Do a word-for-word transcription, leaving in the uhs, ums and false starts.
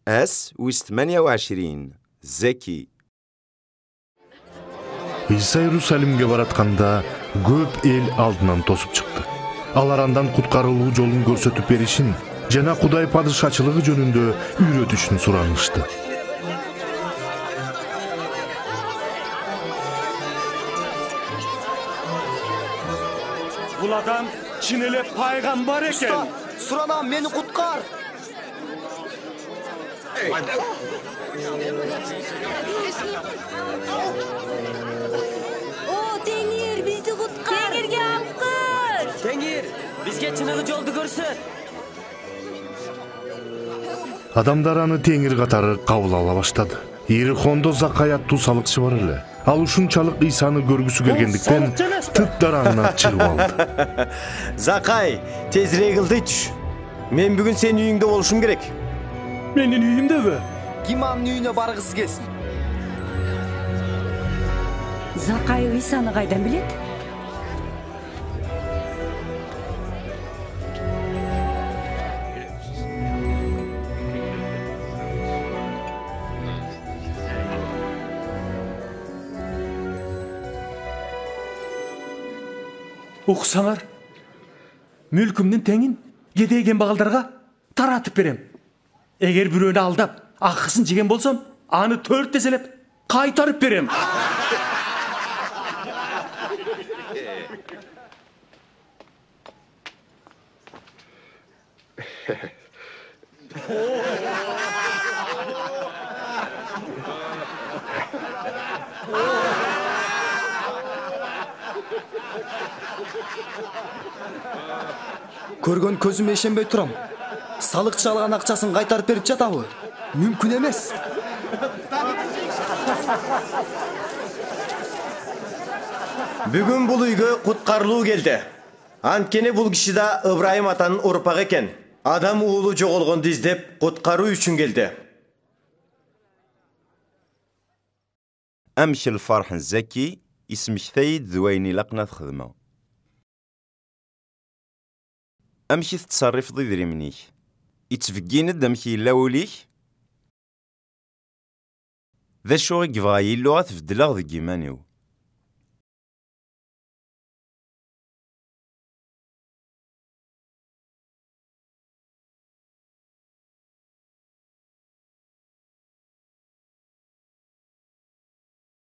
Ass wis tmanya u ɛecrin, Zaki. İsa Yerusalimge baratqanda köp el aldından tosıp çıqtı. Al arandan qutqarıluvı colun körsetip berişin, Cenab Quday padişaçılığı cönünde üüretişin suranıştı. Bul adam çın ele payğambar eken. Usta, suranam, meni qutqar! O, Teñir, bizni qutqar! Teñirge alqış! Teñir, bizge çınılı coldı körset! Adamdaranı Teñir qatarı qavul ala başladı. Yerihonda Zaqay atlı salıqçı bar ele. Al şunçalıq İsanı körgüsi kelgendikten, tıt daranına çırıp aldı. Zaqay, tezirek ıldıy tüş. Men bugün seniñ üyiñde oluşım kerek. Meniñ üyimde mi? Kim anıñ üyüne barğısı kelsin? Zaqay İsanı qaydan biledi? Oqusañar, mülkümniñ teñin gedey-kembaǵallarǵa taratıp berem. Eger birewni aldap, aqqısın jegen bolsam, anı tört teselep qaytarıp berem. Körgen közüme işenbey turam. Salıqçı alǵan aqçasın qaytarıp berip jatavı. Mümkün emes. Bugün bul üyge qutqarılıw keldi. Antkene bul kişi daa Ibrayım atanıñ urpağı eken. Adam Uulı joǵalǵandı izlep, qutqarıw içün keldi. Amek lfarḥ n Zaki ismektay-id d wayen ilaqen ad t-xedmeɣ. Amek i tettṣerrifeḍ idrimen-ik? Ittbeggin-d amek yella wul-ik? D acu i yebɣa Yillu ad t-beddleɣ deg yiman-iw?